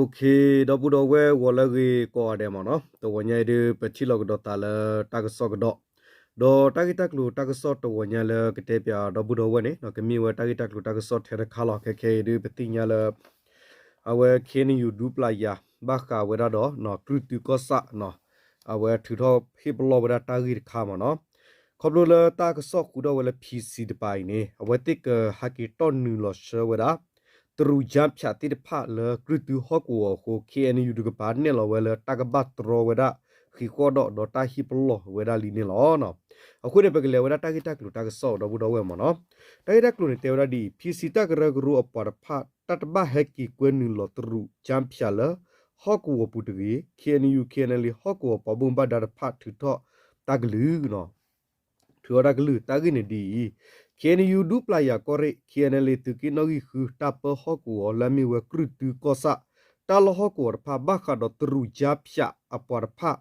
ဒီပုၢ်ဒီဝဲၢ်ဂီၤလၢအဂ့ၤကိးဂၤဒဲးမ့ၢ်နီၤ, တဂီၤညါအံၤဒုး ပထံၣ်လိာ်ကဒီးသးလၢတၢ်ကစီၣ်ကဒီး, ဒီးတၢ်ဂ့ၢ်တၢ်ကျိၤတၢ်ကစီၣ်တဂီၤညါလၢကတဲပၠးဒီပုၢ်ဒီဝဲၢ်န့ၣ် ကမ့ၢ်ဝဲတၢ်ဂ့ၢ်တၢ်ကျိၤတၢ်ကစီၣ်ထဲတခါလီၤ. ခဲခဲအံၤဒုး ပသ့ၣ်ညါလၢ အဝဲ K N U ဒူပျၢ်ယၤ ဘၣ်ဃးဝဲဒၣ်ဒီး ကြုၢ်တုကီၢ်ဆၣ် အဝဲထုးထီၣ်ဟ့ၣ်ပလီၢ်ဝဲဒၣ်တၢ်ဂ့ၢ်တခါမ့ၢ်နီၤ. ခီဖျိလၢတၢ်ကစီၣ်ဃုာ်ထီၣ်ဝဲလၢ P C တပၤအံၤန့ၣ် အဝဲသ့ၣ်ကဟဲက့ၤတီၢ်နုာ်လီၤဆှၢဝဲဒၣ် တရူးကၠါဖၠးသ့ၣ်တဖၣ်လၢ ကြုၢ်တုဟီၣ်ကဝီၤအဃိ K N U တကပၤနဲၣ်လီၤဝဲလၢတၢ်ကဘၣ်တြီဝဲဒၣ် ဃံးဃီၣ်ဒီး ဒီးတၢ်ဟ့ၣ်ပလီၢ်ဝဲဒၣ်လံန့ၣ်လီၤ. အဃိန့ၣ် ပကလဲၤဝဲဒၣ်တၢ်ဂ့ၢ်တၢ်ကျိၤတၢ်ကစီၣ်ဒီပုၢ်ဒီဝဲၢ်မ့ၢ်နီၤ. တၢ်ဂ့ၢ်တၢ်ကျိၤန့ၣ်တဲဝဲဒၣ်ဒ်အံၤ, P C တၢ်ကရၢကရိအပှၤတဖၣ် တၢ်တဘၣ်ဟဲက့ၤကွဲနုာ်လီၤတရူးကၠါဖၠးလၢ ဟီၣ်ကဝီၤပူၤတဂ့ၤ, K N U K N L A ဟီၣ်ကဝီၤပှၤဘၣ်မူဘၣ်ဒါတဖၣ်ထုးထီၣ်တၢ်ကလုၢ် ထုးထီၣ်တၢ်ကလုၢ် တၢ်ဂ့ၢ်န့ၣ်ဒ်အံၤ, K N U ဒူပျၢ်ယၤကီၢ်ရ့ၣ် K N L A သုးက့နီၣ်ဂံၢ်ဃု တၢ်ပၢဟီၣ်ကဝီၤလၢအမ့ၢ်ဝဲကြုၢ်တုကီၢ်ဆၣ် တၢ်လီၢ်ဟီၣ်ကဝီၤတဖၣ် ဘၣ်ဃးဒီးတရူးကၠါဖၠးအပှၤတဖၣ်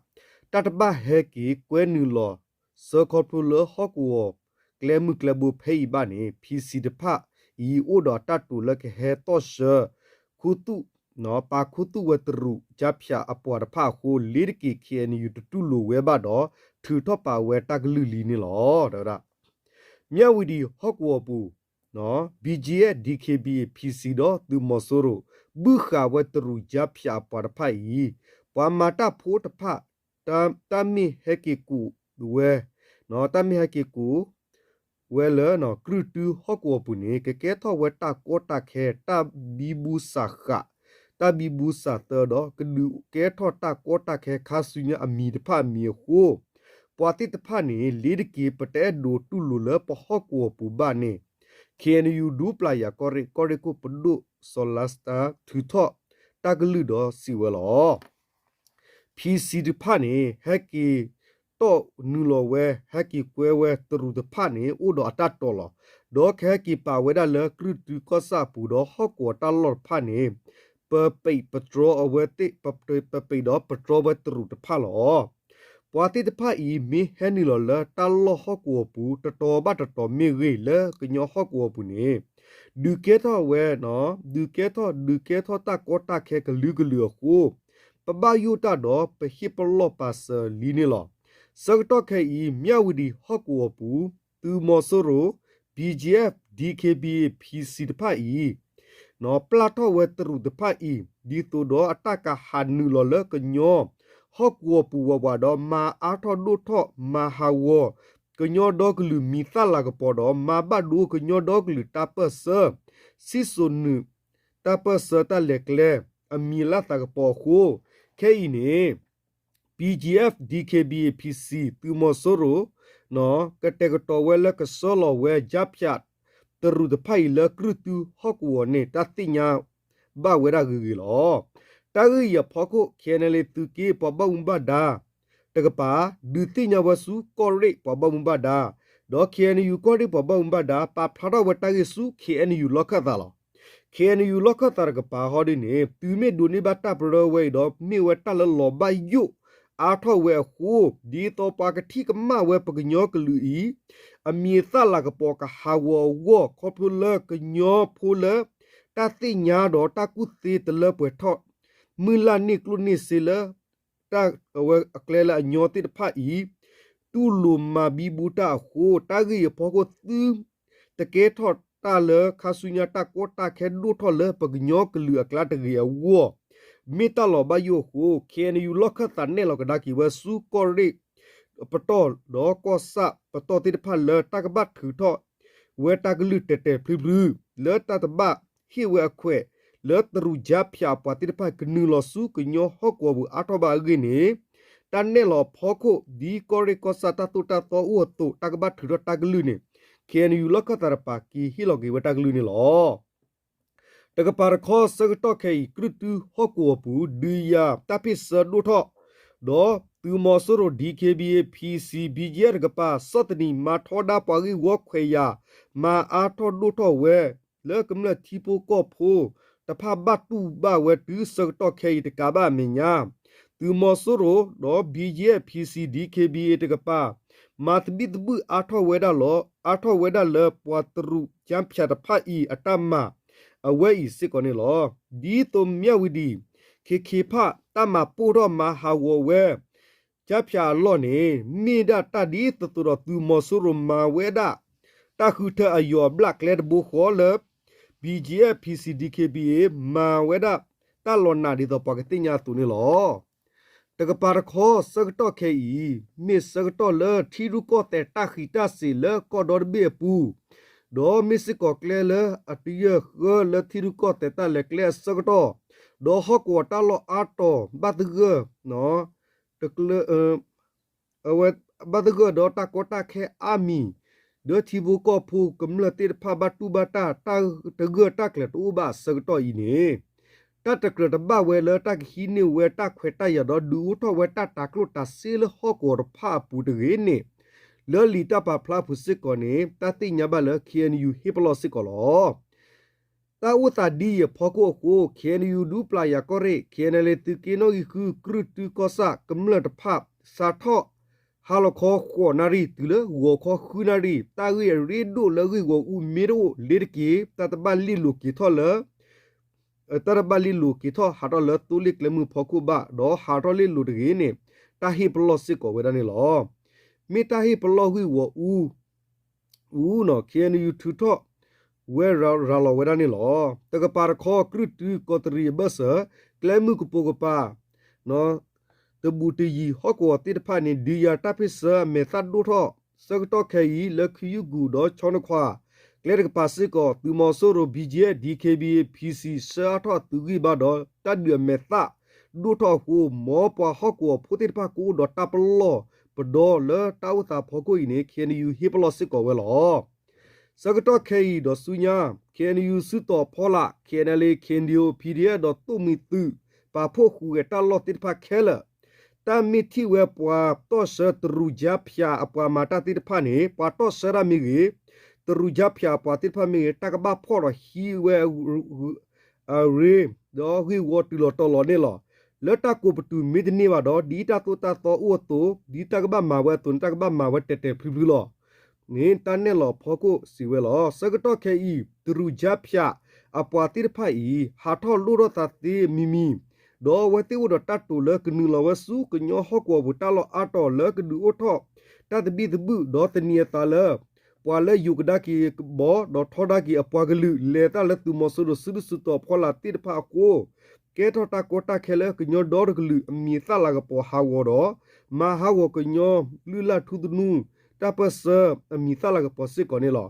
တၢ်တဘၣ်ဟဲက့ၤကွဲနုာ်လီၤ ဆှၢခီဖျိလၢဟီၣ်ကဝီၤ ကျဲမုၢ်ကျဲဘိဖဲအံၤဘၣ်န့ၣ် P C တဖၣ်အံၤ အိၣ်ဒီးအတၢ်တိာ်လၢကဟဲတီၢ်ဆှၢ ခူသူၣ် ပာ်ခူသူၣ်ဝဲတရူးကၠါဖၠးအပှၤတဖၣ်အဃိ လ့ၤတက့ၤ K N U တတူၢ်လိာ်ဝဲဘၣ်ဒီး ထုးထီၣ်ပာ်ဝဲတၢ်ကလုၢ်လံန့ၣ်လီၤ. တဲဝဲဒၣ် မၠၣ်ဝတံၤဟီၣ်ကဝီၤပူၤ B G F, D K B A, P C ဒီးသုးမီၤစိရိၤ ဘုၣ်ဃာ်ဝဲတရူးကၠါဖၠးအပှၤတဖၣ်အံၤ ပှၤမၤတၢ်ဖိတဖၣ် တၢ်မ့ၢ်ဟဲက့ၤကူးဝဲ တၢ်မ့ၢ်ဟဲက့ၤကူး ဝဲလၢ ကြုၢ်တုဟီၣ်ကဝီၤပူၤန့ၣ် ကကဲထီၣ်ဝဲတၢ်ကီတၢ်ခဲ တၢ်ဘံဘူစးဃး တၢ်ဘံဘူစးသၢဒီး ကဒုးကဲထီၣ်တၢ်ကီတၢ်ခဲခါဆူညါအမံၤတဖၣ်အမံၤအဃိ ပှၤသ့ၣ်တဖၣ်န့ၣ် လ့ၤတက့ၤ ပတအဲၣ်ဒိးတူၢ်လိာ်လၢပဟီၣ်ကဝီၤပူၤဘၣ်န့ၣ် K N U ဒူပျၢ်ယၤကီၢ်ရ့ၣ် ကီၢ်ရ့ၣ်ခိၣ်ပဒိၣ်စီၤလါစတါ ထုးထီၣ်တၢ်ကလုၢ်ဒီးစံးဝဲလီၤ. P C တဖၣ်န့ၣ် ဟဲက့ၤတီၢ်နုာ်လီၤဝဲ ဟဲက့ၤကွဲဝဲတရူးတဖၣ်န့ၣ် အိၣ်ဒီးအတၢ်တိာ်လီၤ. ဒီးကဟဲက့ၤပာ်ဝဲဒၣ်လၢကြုၢ်တုကီၢ်ဆၣ်အပူၤဒီးဟီၣ်ကဝီၤတၢ်လီၢ်တဖၣ်န့ၣ် ပပံးပတြီအဝဲသ့ၣ် ပပံးဒီးပတြီဝဲတရူးတဖၣ်လီၤ. ပှၤသ့ၣ်တဖၣ်အံၤ မ့ၢ်ဟဲနုာ်လီၤလၢတၢ်လီၢ်ဟီၣ်ကဝီၤပူၤ တတီၤဘၣ်တတီၤမ့ၢ်ဂ့ၤ လၢကညီဟီၣ်ကဝီၤပူၤန့ၣ် ဒုးကဲထီၣ်ဝဲ ဒုးကဲထီၣ် ဒုးကဲထီၣ်တၢ်ကီတၢ်ခဲကလုာ်ကလုာ်အဃိ ပဘၣ်ယိၣ်တၢ်ဒီးပဟ့ၣ်ပလီၢ်ပာ်စၢၤလံန့ၣ်လီၤ. ဆၢကတီၢ်ခဲအံၤ မၠၣ်ဝတံၤဟီၣ်ကဝီၤပူၤ သုးမီၤစိရိၤ B G F, D K B A, P C တဖၣ်အံၤ ပျၢ်ထီၣ်ဝဲတရူးတဖၣ်အံၤ ဒ်သိးဒီးအတၢ်ကဟးနုာ်လီၤလၢကညီ ဟီၣ်ကဝီၤပူၤဝးဝးဒီး မၤအါထီၣ်ဒိၣ်ထီၣ် မၤဟးဂီၤ ကညီဒီကလုာ်မံၤသၣ်လၤကပီၤဒီး မၤဘၣ်ဒိကညီဒီကလုာ်တၢ်ပၢၢ်ဆၢ စံၣ်စိၤနုာ် တၢ်ပၢၢ်ဆၢတၢ်လဲၤကျဲ အမံၤလၢသးကပီၤအဃိ ခဲအံၤန့ၣ် B G F, D K B A, P C သုးမီၤစိရိၤ ကတဲာ်ကတီၤဝဲလၢကဆှၢလီၤဝဲ ကၠါဖၠး တရူးတဖၣ်အံၤလၢကြုၢ်တုဟီၣ်ကဝီၤန့ၣ် တၢ်သ့ၣ်ညါဘၣ်ဝဲဒၣ်ဂ့ၤဂ့ၤလီၤ. တၢ်ဂ့ၢ်အံၤအဖီခိၣ် K N L A သုးက့ပှၤဘၣ်မူဘၣ်ဒါ တကပၤ ဒုးသ့ၣ်ညါဝဲဆူကီၢ်ရ့ၣ်ပှၤဘၣ်မူဘၣ်ဒါ, ဒီး K N U ကီၢ်ရ့ၣ်ပှၤဘၣ်မူဘၣ်ဒါ ပာ်ဖျါထီၣ်ဝဲတၢ်ဂ့ၢ်ဆူ K N U လီၢ်ခၢၣ်သးလီၤ. K N U လီၢ်ခၢၣ်သးတကပၤဟီဒ်န့ၣ် တုၤမ့ၢ်ဒိးန့ၢ်ဘၣ်တၢ်ပရၢဝဲအံၤဒီး မ့ၢ်ဝဲတၢ်လၢလီၤဘၣ်ယိၣ်အါထီၣ်ဝဲအဃိ, ဒ်သိးပှၤကထံၣ်ကမၣ်ဝဲပကညီကလုာ်အံၤ အမံၤအသၣ်လၤကပီၤကဟးဂီၤအဂီၢ် ခီဖျိလၢကညီဖိလၢ တၢ်သ့ၣ်ညါဒီးတၢ်ကူၣ်သ့တလၢပှဲၤထီၣ် မုၢ်လၢ်န့ၢ်ကျိၣ်န့ၢ်စ့လၢ တၢ်အဝဲအကျဲလၢအညီသ့ၣ်တဖၣ်အံၤ တူၢ်လိာ်မၤဘံဘူတၢ်အဃိ, တၢ်ဂ့ၢ်အံၤအဖီခိၣ်သု တကဲထီၣ်တၢ်လၢခါဆူညါတၢ်ကီတၢ်ခဲဒိၣ်ထီၣ်လၢပကညီကလုာ်အကျါတဂ့ၤအဂီၢ်, မ့ၢ်တၢ်လီၤဘၣ်ယိၣ်အဃိ, K N U လီၢ်ခၢၣ်သးနဲၣ်လီၤကဒါက့ၤဝဲဆူကီၢ်ရ့ၣ်ပတီၢ်ဒီးကီၢ်ဆၣ်ပတီၢ်သ့ၣ်တဖၣ်လၢ တၢ်ကဘၣ်ထုးထီၣ်ဝဲတၢ်ကလုၢ်တဲာ်တဲာ်ဖျုဖျု လၢတၢ်တဘၣ်ဟ့ၣ်ဝဲအခွဲး လၢတရူးကၠါဖၠးအပှၤသ့ၣ်တဖၣ်ကနုာ်လီၤဆူကညီဟီၣ်ကဝီၤပူၤအါထီၣ်ဘၣ်အဂ့ၢ်န့ၣ်, တၢ်နဲၣ်လီၤအဖီခိၣ် ဒ်ကီၢ်ရ့ၣ်ကီၢ်ဆၣ်တၢ်သိၣ်တၢ်သီအိၣ်အသိး တၢ်ကဘၣ်ထုးထီၣ်တၢ်ကလုၢ်န့ၣ် K N U လီၢ်ခၢၣ်သးတကပၤ က့ၤဟ့ၣ်လီၤက့ၤဝဲတၢ်ကလုၢ်န့ၣ်လီၤ. တကပၤတခီ ဆၢကတီၢ်ခဲအံၤ ကြုၢ်တုဟီၣ်ကဝီၤပူၤ ဒုးယၤတၢ်ဖ့ၣ်ဆၢဒိၣ်ထီၣ်, ဒီးသုးမီၤစိရိၤ D K B A, P C, B G F တကပၤ ဆီၣ်သနံးမၤထီဒါပှၤဂ့ၢ်ဝီခွဲးယာ် မၤအါထီၣ်ဒိၣ်ထီၣ်ဝဲ လၢကမျၢၢ်ထံဖိကီၢ်ဖိတဖၣ်ဘၣ်တူၢ်ဘၣ်ဝဲတုၤဆၢကတီၢ်ခဲအံၤတကးဘၣ်အမဲာ်ညါ, သုးမီၤစိရိၤဒီး B G F, P C, D K B A တကပၤ မၤသဘံၣ်သဘုၣ်အါထီၣ်ဝဲဒၣ်လီၤ, အါထီၣ်ဝဲဒၣ်လၢပှၤတရူးကၠါဖၠးတဖၣ်အံၤအတၢ်မၤ အဝဲအံၤစ့ၢ်ကီးန့ၣ်လီၤ. ဒ်သိးမၠၣ်ဝတံၤ ခ့ခ့ဖၣ် တၢ်မၤပိၢ်ထီၣ်မၤဟးဂီၤဝဲ ကၠါဖၠးအလီၢ်န့ၣ် မ့ၢ်ဒၣ်တၢ်ဒ်သိးသိးဒီးသုးမီၤစိရိၤမၤဝဲဒၣ် တၢ်ဃုထၢအယီၤအဘျၣ်ကျဲတဘိဃီလၢ ဘံၣ်ကၠံၣ်အဲၣ် ဖံၣ်စံၣ် ဒံၣ်ခ့ၣ်ဘံၣ်အ့ၣ် မၤဝဲဒၣ်တၢ်လီၤနာ်ဒ်သိးပှၤကသ့ၣ်ညါအသိးန့ၣ်လီၤ. တကပၤတခီ ဆၢကတီၢ်ခဲအံၤ မ့ၢ်ဆၢကတီၢ်လၢထံရူၢ်ကီၢ်သဲးတၢ်ဃံးတၢ်စ့ၤလၢကီၢ်ဒီတဘ့ၣ်အပူၤ, ဒီးမ့ၢ်စ့ၢ်ကီးကျဲလၢအတယၢၢ်ဃၢလၢထံရူၢ်ကီၢ်သဲးတၢ်လဲၤကျဲအဆၢကတီၢ်, ဒီးဟီၣ်ကဝီၤတၢ်လီၢ်အါတီၤ ဘၣ်သဂၢၢ် တကျၢ အဝဲဘၣ်သဂၢၢ်ဒီးတၢ်ကီတၢ်ခဲအါမံၤ, ဒီးထံဖိကီၢ်ဖိကမျၢၢ်သ့ၣ်တဖၣ်ဘၣ်တူၢ်ဘၣ်တၢ် တၢ်တဂၢၢ်တၢ်ကျၢၤတအိၣ်ဘၣ်အဆၢကတီၢ်အံၤန့ၣ်, တၢ်တကြၢးတဘၣ်ဝဲလၢတၢ်ကဟံးန့ၢ်ဝဲတၢ်ခွဲးတၢ်ယာ်ဒီးဒုးအိၣ်ထီၣ်ဝဲတၢ်တၤကျိၣ်တၤစ့လၢဟီၣ်ကဝီၤတဖၣ်အပူၤတဂ့ၤန့ၣ်, လၢလံာ်တၢ်ပာ်ဖျါအပူၤစ့ၢ်ကီးန့ၣ် တၢ်သ့ၣ်ညါဘၣ်လၢ ခ့ၣ်အဲၣ်ယူၣ် ဟ့ၣ်ပလီၢ်စ့ၢ်ကီးလီၤ. တၢ်အိၣ်သးဒ်အံၤအဖီခိၣ်အဃိ ခ့ၣ်အဲၣ်ယူၣ် ဒူပျၢ်ယၤကီၢ်ရ့ၣ် ခ့ၣ်အဲၣ်ယူၣ် သုးက့နီၣ်ဂံၢ်ဃု ကြုၢ်တုကီၢ်ဆၣ်ကမျၢၢ်တဖၣ် စးထီၣ်ဟါလီၤခီဃိးနၣ်ရံၣ် တုၤလၢဂီၤခီဃုနၣ်ရံၣ် တၢ်ဂ့ၢ်အရ့ဒိၣ်လၢဂ့ၢ်ဂီၢ်အူမ့ၢ်တအိၣ်လ့ၤတက့ၢ် တၢ်တဘၣ်လ့ၣ်လိၤက့ၤထီၣ်လၢ တၢ်တဘၣ်လ့ၣ်လိၤက့ၤထီၣ်ဟးထီၣ်လၢသိလ့ၣ်ကျဲမုၢ်ဖီခိၣ်ဘၣ် ဒီးဟးထီၣ်လ့ၣ်လိၤတဂ့ၤန့ၣ် တၢ်ဟ့ၣ်ပလီၢ်စ့ၢ်ကီးဝဲဒၣ်န့ၣ်လီၤ. မ့ၢ်တၢ်ဟ့ၣ်ပလီၢ်ဂ့ၢ်ဂီၢ်အူ အူနီၤ ခ့ၣ်အဲၣ်ယူၣ် ထုးထီၣ်ဝဲရၤလီၤဝဲဒၣ်န့ၣ်လီၤ. တကပၤတခီ ကြုၢ်တုကီးတရံးအဘၢၣ်စၢၤ ကျဲမုၢ်ကပိာ်ကပၤ တဘူးတယံၤဟီၣ်ကဝီၤသ့ၣ်တဖၣ်န့ၣ် ဒုးယၤတၢ်ဖ့ၣ်ဆၢအမဲာ်သၣ်ဒိၣ်ထီၣ် ဆၢကတီၢ်ခဲအံၤ လၢခ့ၣ်ယူၣ်ကူၣ်ဒီးဆီနခွါ ကျဲတကပၤစ့ၢ်ကီး သုးမီၤစိရိၤ ဘံၣ်ကၠံၣ်အဲၣ် ဒံၣ်ခ့ၣ်ဘံၣ်အ့ၣ် ဖံၣ်စံၣ် ဆှၢအါထီၣ်အသုးဂံၢ်ဘါဒီး တၢ်ဒုးအမဲာ်သၣ်ဒိၣ်ထီၣ်အဃိ မ်ပှၤဟီၣ်ကဝီၤဖိသ့ၣ်တဖၣ်ကအိၣ်ဒီးတၢ်ပလီၢ်ပဒီလၢတၢ်အိၣ်သးအဖီခိၣ်အံၤန့ၣ် ခ့ၣ်အဲၣ်ယူၣ် ဟ့ၣ်ပလီၢ်စ့ၢ်ကီးဝဲလီၤ. ဆၢကတီၢ်ခဲအံၤဒီးဆူညါ ခ့ၣ်အဲၣ်ယူၣ် စုတီၤဖီလာ် ခ့ၣ်အဲၣ်ယူၣ် ခ့ၣ်အဲၣ်ယူၣ် ပီၣ်ထံၣ်အဲၣ် ဒီးသိၣ်မှံၤသုး ပာ်ဖှိၣ်ဟူးဂဲၤတၢ်လီၢ်သ့ၣ်တဖၣ်ခဲလၢာ် တၢ်မ့ၢ်ထံၣ်ဝဲပှၤတီၢ်ဆှၢတရူးကၠါဖၠးအပှၤမၤတၢ်သ့ၣ်တဖၣ်န့ၣ် ပှၤတီၢ်ဆှၢတၢ်မ့ၢ်ဂ့ၤ, တရူးကၠါဖၠးအပှၤသ့ၣ်တဖၣ်မ့ၢ်ဂ့ၤ တၢ်ကဘၣ်ဖီၣ်ဒီးဟံးဝဲ အရ့ ဒီးဂ့ၢ်ဝီတုၤလီၤတီၤလီၤန့ၣ်လီၤ. လၢတၢ်ကိးပတုာ်မ့ၢ်တန့ၢ်ဘၣ်ဒီး ဒ်တၢ်သိၣ်တၢ်သီအိၣ်အသိး ဒ်တၢ်ကဘၣ်မၤဝဲအသိးန့ၣ် တၢ်ကဘၣ်မၤဝဲတဲာ်တဲာ်ဖျုးဖျုးလီၤ. န့ၣ်တၢ်နဲၣ်လီၤအဖီခိၣ်စံးဝဲလီၤ. ဆၢကတီၢ်ခဲအံၤ တရူးကၠါဖၠးအပှၤသ့ၣ်တဖၣ်အံၤ ဟးထီၣ်လိၣ်ထီၣ်သးသ့အမံၤမံၤ, ဒီးအဝဲသ့ၣ်အိၣ်ဒီးတၢ်တိာ်လၢကနုာ်လီၤဝဲဆူကညီဟီၣ်ကဝီၤပူၤတၢ်လီၢ်အါတီၤလၢကဒုးအိၣ်ထီၣ် တၢ်သဘံၣ်သဘုၣ် ဒီးသန့ၤအသးလၢ ပှၤလၢယိးကဒါက့ၤကဘီ ဒီးထီဒါက့ၤအပှၤကလုာ် လဲၤသးလၢသုးမီၤစိရိၤစုဒုၣ်စုတီၤဖီလာ်သ့ၣ်တဖၣ်အဃိ ကဲထီၣ်တၢ်ကီတၢ်ခဲလၢကညီဒီတကလုာ်အမံၤသၣ်လၤကပီၤဟးဂီၤဒီး မၤဟးဂီၤကညီလုၢ်လၢ်ထူသနူ တၢ်ပၢၢ်ဆၢအမံၤသၣ်လၤကပီၤစ့ၢ်ကီးန့ၣ်လီၤ.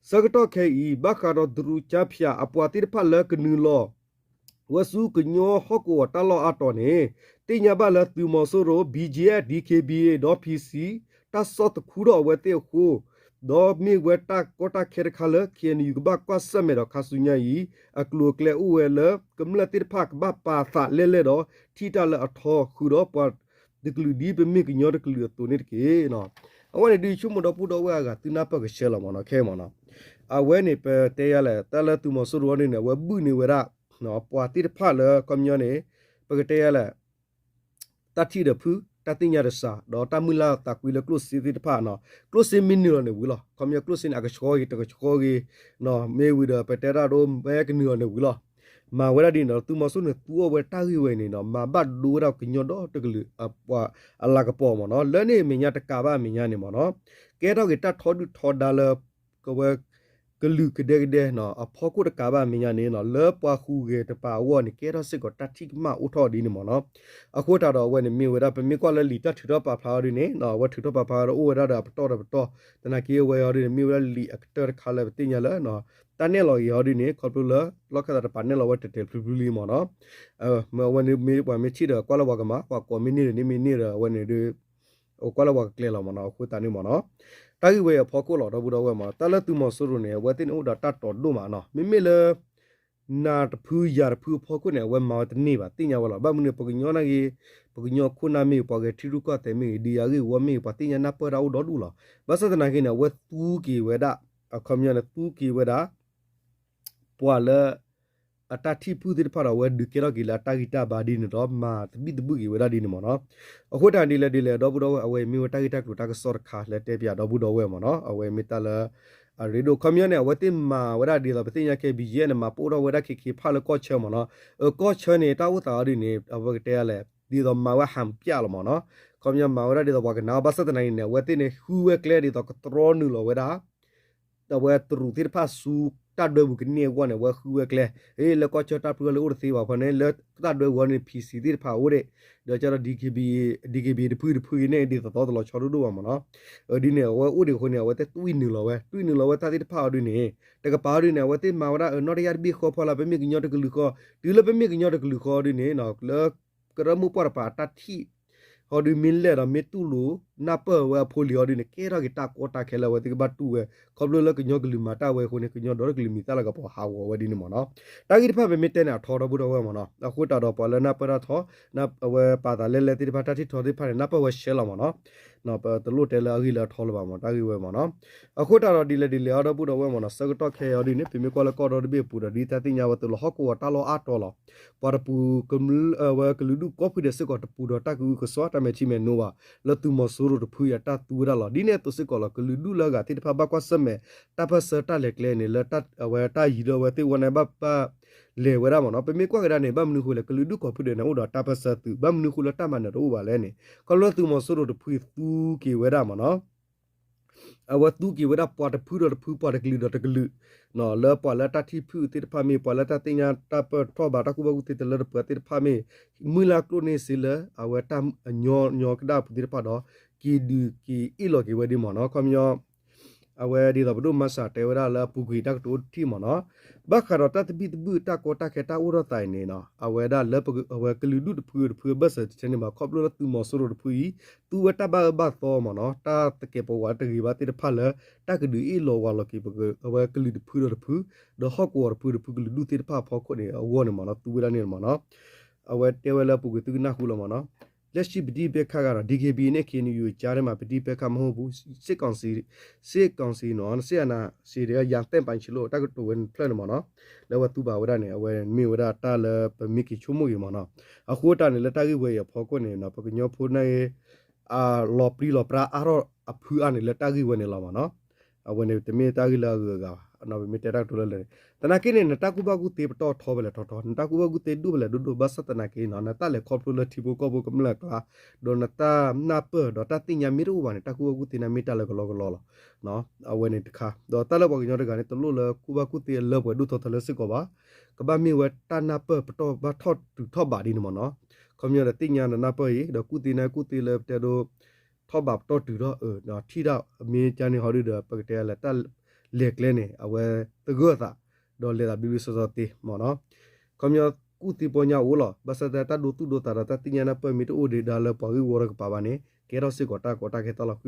ဆၢကတီၢ်ခဲအံၤ ဘၣ်ဃးဒီးတရူးကၠါဖၠးအပှၤသ့ၣ်တဖၣ်လၢကနုာ်လီၤ ဝဲဆူကညီဟီၣ်ကဝီၤတၢ်လီၢ်အါတီၤန့ၣ် သ့ၣ်ညါဘၣ်လၢသုးမီၤစိရိၤ ဘံၣ်ကၠံၣ်အဲၣ် ဒံၣ်ခ့ၣ်ဘံၣ်အ့ၣ် ဒီး ဖံၣ်စံၣ် တၢ်ဆီၣ်သခူထီၣ်အဝဲသ့ၣ်အဃိ ဒီးမ့ၢ်ဝဲတၢ်ကီတၢ်ခဲတခါလၢ ခ့ၣ်အဲၣ်ယူၣ် ကဘၣ်ကွၢ်ဆၢၣ်မဲာ်ဒီးခါဆူညါအံၤ အကျိၤအကျဲအိၣ်ဝဲလၢ ကမျၢၢ်သ့ၣ်တဖၣ်ကဘၣ်ပာ်သးလဲၣ်လဲၣ်ဒီး ထံၣ်တၢ်လၢအထီ ဃုာ်ဒီးပှၤတကလုာ်ဒ်ပမ့ၢ်ကညီတကလုာ်အသိးန့ၣ်တက့ၢ်. အဝဲန့ၣ်ဒုးဆိကမိၣ်ဒီပုၢ်ဒီဝဲၢ်အဂၤသုနၢ်ပၢၢ်ကဆှဲလီၤမ့ၢ်နီၤ ခဲအံၤမ့ၢ်နီၤ အဝဲန့ၣ်ပတဲယၤလဲၣ် တၢ်လၢသုးမီၤစိရိၤအံၤန့ၣ် အဝဲဘုၣ်န့ၢ်ဝဲဒၣ် ပှၤသ့ၣ်တဖၣ်လၢခီပညီန့ၣ် ပကတဲယၤလဲၣ် တၢ်ထံၣ်ဒီးဖု တၢ်သ့ၣ်ညါတစှၤ ဒီးတၢ်မုၢ်လၢ်သးကွံလၢကျိၣ်စ့သ့ၣ်တဖၣ်နီၤ ကျိၣ်စ့မ့ၢ်နုာ်လီၤန့ၣ်ဝံၤလီၤ ခီပညီကျိၣ်စ့န့ၣ် အကဆှီဂ့ၤ တကဆှီဂ့ၤ မ့ၢ်ဝံၤဒီး ပတဲတၢ်ဒိ မ့ၢ်ကနုာ်လီၤန့ၣ်ဝံၤလီၤ မၤဝဲဒၣ်ဒ်န့ၣ်ဒီး သုးမီၤစိရိၤန့ၣ် သူအီၣ်ဝဲတၢ်ဂ့ၢ်ဝဲန့ၣ်ဒီး မၤဘၣ်ဒိဝဲဒၣ်ကညီဒီတကလုာ် အလၤကပီၤမ့ၢ်နီၤ လၢန့ၣ်အမဲာ်ညါတကးဘၣ်အမဲာ်ညါန့ၣ်မ့ၢ်နီၤ ကဲထီၣ်က့ၤတၢ်ထီဒုၣ်ထီဒါလၢ ကဝဲ ကလုာ်ကဒဲကဒဲနီၤ အဖီခိၣ်တကးဘၣ်အမဲာ်ညါန့ၣ်နီၤ လၢပှၤဟူးဂဲၤတပၤအဂီၢ်န့ၣ် ကဲထီၣ်စ့ၢ်ကီးတၢ်ထံၣ်ကမၣ်အိၣ်ထီၣ်ဒ်န့ၣ်မ့ၢ်နီၤ အဃိသတးဒီးအဝဲန့ၣ်မ့ၢ်ဝဲဒၣ် ပမ့ၢ်ကွၢ်လၢလံာ်တၢ်ထုးထီၣ်ပာ်ဖျါအီၤဒ်န့ၣ် အဝဲထုးထီၣ်ပာ်ဖျါအီၤဒီးအိၣ်ဝဲဒၣ်ဒီးအပတီၢ်ဒီးပတီၢ် သနာ်က့အဝဲအီၤဒ်န့ၣ် မ့ၢ်ဝဲဒၣ်လံာ်အကတၢၢ်တခါလၢပသ့ၣ်ညါလၢ တၢ်နဲၣ်လီၤက့ၤအီၤဒ်န့ၣ် ခီဖျိလၢ လီၢ်ခၢၣ်သးတပၤနဲၣ်လီၤဝဲတဲာ်တဲာ်ဖျုးဖျုးလံမ့ၢ်နီၤ အဝဲန့ၣ်မ့ၢ်ပှၤမ့ၢ်ထံၣ်ဒီးကွၢ်လၢပှၤကမၤ ပှၤကိးမ့ၢ်န့ၢ်ဒီးန့ၢ်မ့ၢ်န့ၢ်ဒီး အဝဲန့ၣ်ဒုး ကွၢ်လၢပှၤကကျဲလီၤမ့ၢ်နီၤ အဃိသတးန့ၣ်မ့ၢ်နီၤ တၢ်ဂ့ၢ်ဝဲအံၤအဖီခိၣ်လီၤ ဒီပုၢ်ဒီဝဲၢ်မ့ၢ်နီၤ တၢ်လၢသုးမီၤစိရိၤန့ၣ် အဝဲသ့ၣ်န့ၣ်အိၣ်ဒီးတၢ်တိာ်ဒိၣ်မးနီၤ မ့မ့ၢ်လၢ နၤတဖုယၤတဖုအဖီခိၣ်န့ၣ် အဝဲမၤဝဲတန့ၢ်ဘၣ် သ့ၣ်ညါဝဲလီၤ ဘၣ်မနုၤန့ၣ် ပကညီနာ်က့ ပကညီခိၣ်နၢ်မ့ၢ်ဂ့ၤ ပှၤဂဲၤထံရူၢ်ကီၢ်သဲးမ့ၢ်ဂ့ၤ ဒုးယၤဂ့ၢ်ဝီမ့ၢ်ဂ့ၤ ပှၤသ့ၣ်ညါနၢ်ပၢၢ်တၢ်အိၣ်ဒီဒူၣ်လီၤ ဘၣ်ဆၣ်သနာ်က့န့ၣ် အဝဲသူက့ၤဝဲဒၣ် အခီပညီန့ၣ် သူက့ၤဝဲဒၣ် ပှၤလၢ အတၢ်ထံၣ်ဖုၣ်သ့ၣ်တဖၣ်ဒီး အဝဲဒုးကဲထီၣ်က့ၤလၢအတၢ်ဂံၢ်တၢ်ဘါဒ်န့ၣ်ဒီး မၤသဘံၣ်သဘုၣ်က့ၤဝဲဒၣ်ဒ်န့ၣ်မ့ၢ်နီၤ အဃိတၢ်ဒ်လဲၣ်ဒ်လဲၣ် ဒီပုၢ်ဒီဝဲၢ် အဝဲမ့ၢ်ဝဲတၢ်ဂ့ၢ်တၢ်ကျိၤတၢ်ကစီၣ်တခါလၢတဲပၠးဒီပုၢ်ဒီဝဲၢ်မ့ၢ်နီၤ အဝဲမ့ၢ်တၢ်လၢ အရ့ဒိၣ် ခီပညီန့ၣ် အဝဲသ့ၣ်မၤဝဲဒၣ်ဒ်သိး ပသ့ၣ်ညါခဲ ဘံယဲၢ်န့ၣ် မၤပိၢ်ထီၣ်ဝဲဒၣ် ခ့ခ့ဖၣ်လၢကီၢ်ဆၢမ့ၢ်နီၤ. အကီၢ်ဆၢန့ၣ် တၢ်အိၣ်သးအီၤဒ်န့ၣ် အဝဲကတဲလဲၣ် ဒ်သိးမၤဝဲဟးပျၢ်လီၤမ့ၢ်နီၤ. ခီပညီမၤဝဲဒၣ်ဒ်သိးပှၤကနၣ်အီၤ ဘၣ်ဆၣ်သနာ်က့န့ၣ် အဝဲသ့ၣ်န့ၣ် ဃုဝဲကျဲဒ်သိးကတြီနုာ်လီၤဝဲဒၣ် အဝဲတရူးသ့ၣ်တဖၣ်ဆူတၢ်ဒွဲပူၤကန့ၢ်အဂီၢ်န့ၣ် အဝဲဃုဝဲကျဲ လၢကီၢ်ဆၢတၢ်ပြၢလၢအိၣ်တသ့ဘၣ်ဖဲန့ၣ် လၢတၢ်ဒွဲပူၤအီၤန့ၣ် PC သ့ၣ်တဖၣ်အိၣ်ဒံး ဒီးကဒီး DKBA တဖုတဖုအံၤန့ၣ် ဒ်သိးသိးတလီၤဆီဒိၣ်ဒိၣ်ဘၣ်မ့ၢ်နီၤ. ဒ်န့ၣ် အဝဲအိၣ်ဒံးအဃိန့ၣ် အဝဲသ့ၣ်တွံၢ်နုာ်လီၤဝဲ တွံၢ်နုာ်လီၤဝဲတၢ်သ့ၣ်တဖၣ်အီၤဒ်န့ၣ် တကပၤအီၤဒ်န့ၣ် အဝဲသ့ၣ်မၤဝဲဒၣ် အနီၢ်တယၢ်တဘ့ၣ်ဃီဖီလာ် ပမ့ၢ်ကညီတကလုာ်ဃီ တုၤလၢပမ့ၢ်ကညီတကလုာ်ဃီအီၤဒ်န့ၣ် လၢ ကရၢမိၢ်ပှၢ်တပၤအတၢ်ထံၣ် အီၤဒ်မ့ၢ်လဲၣ်ဒီးမ့ၢ်တူၢ်လိာ်နၢ်ပၢၢ်ဝဲအဖိလံၤအီၤဒ်န့ၣ် ကဲထီၣ်က့ၤတၢ်ကီတၢ်ခဲလၢအဝဲသ့ၣ်ကဘၣ်တူၢ်ဝဲ ခီဖျိလၢကညီကလုာ်မၤတၢ်ဝဲအဃိန့ၣ် ကညီဒီတကလုာ်မံၤသၣ်လၢကပီၤဟးဂီၤဝဲဒ်န့ၣ်မ့ၢ်နီၤ. တၢ်ဂ့ၢ်တဖၣ်ပမ့ၢ်တဲန့ၣ်အထီဒီပုၢ်ဒီဝဲၢ်မ့ၢ်နီၤ. အဃိသတးဒီးပှၤလၢနၢ်ပၢၢ်တၢ်ထီ အဝဲပာ်သးလဲလဲသ့ၣ်တဖၣ် တၢ်ထံၣ်ထီသ့ၣ်တဖၣ်န့ၣ် နၢ်ပၢၢ်ဝဲရှဲလီၤမ့ၢ်နီၤ. ပတလိၣ်တဲလၢအဂ့ၢ်လၢအထီလၢၤဘၣ်မ့ၢ် တၢ်ဂ့ၢ်ဝဲမ့ၢ်နီၤ. အဃိသတးဒီးဒ်လဲၣ်ဒ်လဲၣ်အီၤဒီပုၢ်ဒီဝဲၢ်မ့ၢ်နီၤ ဆၢကတီၢ်ခဲအံၤအီၤဒ်န့ၣ် ပမ့ၢ်ကွၢ်လၢကီၢ်ဒီတဘ့ၣ်အပူၤဒီး ဒ်တၢ်သ့ၣ်ညါဝဲသိးလီၤ ဟီၣ်ကဝီၤတၢ်လီၢ်အါတီၤလီၤ. ပှၤတပူၤ ဝဲကလုာ်ဒူၣ်ကိးဖုဒဲးစ့ၢ်ကီးတပူၤဒီးတၢ်ကအုကစွါ တၢ်မဲာ်ထံမဲာ်နိဘၣ် လၢသုးမီၤစိရိၤတဖုအံၤအတၢ်သူဝဲဒၣ်လီၤ. ဒ်န့ၣ်အသိးစ့ၢ်ကီးလီၤ ကလုာ်ဒူၣ်လၢအဂၤသ့ၣ်တဖၣ်ဘၣ်ကွၢ်ဆၢၣ်မဲာ် တၢ်ပၢၢ်ဆၢတၢ်လဲၤကျဲန့ၣ် လၢအဝဲတၢ်ယံၤလၢအဝဲသ့ၣ်ဝဲန့ၣ်ဘၣ် ဘၣ်လဲၤဝဲဒၣ်မ့ၢ်နီၤ. ပမ့ၢ်ကွၢ်ကဒါန့ၣ် ဘၣ်မနုၤအဃိလဲၣ် ကလုာ်ဒူၣ်ကိးဖုဒဲးန့ၣ် အိၣ်ဒီးတၢ်ပၢၢ်ဆၢသုး ဘၣ်မနုၤအဃိလၢတၢ်မၤနၢၤတအိၣ်ဘၣ်လဲၣ်န့ၣ် ခီဖျိသုးမီၤစိရိၤတဖုအံၤသူက့ၤဝဲဒၣ်မ့ၢ်နီၤ အဝဲသူက့ၤဝဲဒၣ်ပှၤတဖုဒီးတဖု ပှၤတကလုာ်ဒီးတကလုာ် လၢပှၤလၢတၢ်ထံၣ်ဖုၣ်သ့ၣ်တဖၣ်မ့ၢ် ပှၤလၢတၢ်သ့ၣ်ညါတၢ်ပၢၢ်ထီၣ်ဘၣ် တၢ်ကူၣ်ဘၣ်ကူၣ်သ့တလၢတပှဲၤသ့ၣ်တဖၣ်မ့ၢ် မုၢ်လၢ်ကျိၣ်န့ၢ်စ့လၢအဝဲတၢ်ညီညီကဒၣ်အပူၤသ့ၣ်တဖၣ်ဒီး က့ၤဒုးက့ၤအ့ၣ်လီၤက့ၤဝဲဒ်မ့ၢ်နီၤ. ခီပညီ အဝဲဒ်သိးပဒိၣ်မၤစၢ်တဲဝဲဒၣ်လၢအပူၤကွံာ်တၢ်ကတိၤအိၣ်တထံၣ်မ့ၢ်နီၤ ဘၣ်ဃးဒီးတၢ်သဘံၣ်သဘုၣ်တၢ်ကီတၢ်ခဲတၢ်အိၣ်ထီၣ်သးအံၤန့ၣ်နီၤ အဝဲဒၣ်လၢအဝဲကလုာ်ဒူၣ်တဖုတဖုအဘၢၣ်စၢၤတထဲန့ၣ်ဘၣ် ခီဖျိလၢသုးမီၤစိရိၤတဖုအံၤ သူဝဲတၢ်ဘၣ်အၢဘၣ်သီမ့ၢ်နီၤ တၢ်သကဲးပဝးတဂ့ၤဘၣ်သ့ၣ်တဖၣ်လၢ တၢ်ကဒုးအ့ၣ်လိာ်ဝးလိာ်က့ၤ အဝဲကလုာ်တဖုဒီးတဖု ဒီးဟီၣ်ကဝီၤတဖုတဖုကလုာ်ဒူၣ်သ့ၣ်တဖၣ်အဖီခိၣ်န့ၣ် အဂီၢ်န့ၣ်မ့ၢ်နီၤ သူဝဲဒၣ်န့ၣ်မ့ၢ်နီၤ အဝဲတဲဝဲလၢအပူၤကွံာ်သုကနၢ်ဟူလီၤမ့ၢ်နီၤ လၢၡံပဒံၣ်ပဲခါဂၤဒီး DKBA န့ၣ် KNU အကါန့ၣ်မး ပဒံၣ်ပဲခါမ့ၢ်ဟီၣ်ပူၤ စစ်ကောင်စီ စစ်ကောင်စီနီၤ စစ်အာဏာရှင် ဒီး ရာသက်ပန်ချီလို့ တၢ်ကတိၤဝဲန့ၣ်တဖျၢၣ်န့ၣ်မ့ၢ်နီၤ လၢအဝဲသူဘၣ်ဝဲဒၣ်န့ၣ် အဝဲမ့ၢ်ဝဲဒၣ်တၢ်လၢပမ့ၢ်က့ၤဆိကမိၣ်က့ၤမ့ၢ်နီၤ အဃိတၢ်န့ၣ် လၢတၢ်ဂ့ၢ်ဝဲအံၤအဖီခိၣ်န့ၣ် ပကညီဖိန့ၣ် အလီၤပြံလီၤပြါအါထီၣ်အဖုအါန့ၣ် လၢတၢ်ဂ့ၢ်ဝဲန့ၣ်လီၤမ့ၢ်နီၤ အဝဲန့ၣ်တမ့ၢ်တၢ်ဂ့ၢ်လၢအဂုၤအဂၤဘၣ် ပမ့ၢ်တဲတၢ်ကတိၤလၢလၢာ်န့ၣ် သနာ်က့န့ၣ် နတၢ်ကူၣ်ဘၣ်ကူၣ်သ့ပတီၢ်ထီဖဲလဲၣ်ထီထီ နတၢ်ကူၣ်ဘၣ်ကူၣ်သ့ဒိၣ်ဖဲလဲၣ်ဒိၣ်ဒိၣ် ဘၣ်ဆၣ်သနာ်က့နီၤ နတၢ်လဲၤခီဖျိလၢထံဖိကီၢ်ဖိကမျၢၢ်အကျါ ဒီးနတၢ်နၢ်ပၢၢ်ဒီးတၢ်သ့ၣ်ညါမ့ၢ်တအိၣ်ဘၣ်န့ၣ် တၢ်ကူၣ်ဘၣ်ကူၣ်သ့န့ၣ်မ့ၢ်တၢ်လၢကလီကလီလီၤ အဝဲန့ၣ်တခါ ဒီးတၢ်လၢပှၤကညီတဂၤန့ၣ် တလိၣ်လၢကူၣ်ဘၣ်ကူၣ်သ့အလၢပှဲၤဒိၣ်ထီၣ်ထီလၢစ့ၢ်ကီးဘၣ် ကဘၣ်မ့ၢ်ဝဲတၢ်နၢ်ပၢၢ်ပတီၢ်ဘၣ်ထီၣ်တုၤထီၣ်ဘးဒ်န့ၣ်မ့ၢ်နီၤ ခီပညီဒီးသ့ၣ်ညါဒီးနၢ်ပၢၢ်အံၤ ဒီးကူၣ်သ့န့ၣ်ကူၣ်သ့လၢပတဲဒိ ထီၣ်ဘးပတီၢ်တုၤထီၣ်အၢ ထံၣ်တၢ်မ့ၢ်ကန့ၣ်ဟီဒုဒီး ပကတဲလၢတၢ်လဲၤကျဲန့ၣ် အဝဲသဂၢၢ်သး ဒီးလဲၤသးဘျ့ဘျ့ဆှီဆှီသ့မ့ၢ်နီၤ ခီပညီကူၣ်သ့ပီညါအိၣ်လီၤ ဘၣ်ဆၣ်သနာ်က့တၢ်ဒိသူၣ်ဒိသးဒီးတၢ်သ့ၣ်ညါနၢ်ပၢၢ်မ့ၢ်တအိၣ်ဒံးဒၣ်လၢပှၤဂ့ၢ်ဝီတကပၤဘၣ်န့ၣ် ကဲထီၣ်စ့ၢ်ကီးတၢ်ကီတၢ်ခဲတၢ်လီၤဃံလီၤကွၢ်လီၤမ့ၢ်နီၤ ဒ်န့ၣ်စ့ၢ်ကီးမ့ၢ်နီၤ ဒ်လဲၣ်ဒ်လဲၣ်အီၤဒီပုၢ်ဒီဝဲၢ်မ့ၢ် တၢ်ဂ့ၢ်အါမံၤန့ၣ် ပတဲဒုးကတၢၢ်တသ့ဘၣ် တၢ်အိၣ်သးကဟဲမ့ၢ်နီၤ ဆၢကတီၢ်ခဲဒီးဒ်ပသ့ၣ်ညါအသိး မ့ၢ်ဝဲဒၣ်တၢ်ဟ့ၣ်ပလီၢ်တၢ် ကလုၢ်တခါလၢအဝဲဒၣ်ဘၣ်တၢ် ဒုးပလီၢ်ဝဲဒၣ်လၢကလုာ်ဒူၣ်ဟီၣ်ကဝ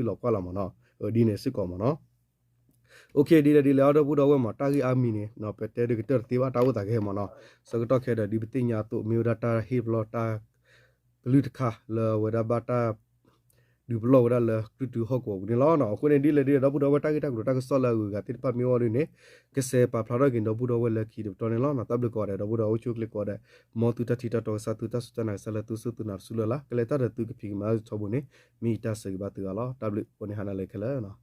ီၤပူၤန့ၣ်လီၤ. အဃိန့ၣ်ဒ်လဲၣ်ဒ်လဲၣ် ဒီပုၢ်ဒီဝဲၢ်တၢ်ဂ့ၢ်တၢ်ကတိၤတၢ်ကစီၣ်လၢအဂုၤအဂၤသ့ၣ်တဖၣ်မ့ၢ်အိၣ်ဒ်န့ၣ် ကစဲးပာ်ဖျါထီၣ်က့ၤဒီပုၢ်ဒီဝဲၢ်လၢခံတပတီၢ်န့ၣ်လီၤ. တၢ်ဘျုးကိးဂၤဒဲး ဒီပုၢ်ဒီဝဲၢ်အိၣ်ဆူၣ်အိၣ်ချ့ကိးဂၤဒဲး မ်သုတၢ်ထံၣ်တၢ်တီကစၢ် သုတၢ်စူၢ်တၢ်နာ်ကစၢ်လၢသုစူၢ်သုနာ်တစူၢ်လၢ်လၢ် ကလဲၤတၢ်ဒီးသုကဖံးကမၤထီဘိန့ၣ် မ့ၢ်ယတၢ်ဆၢဂ့ၤဘၣ်သုဂၤလီၤ. တၢ်ဘျုး ကိးန့ၢ်ဟါနၤလၢခဲလၢာ်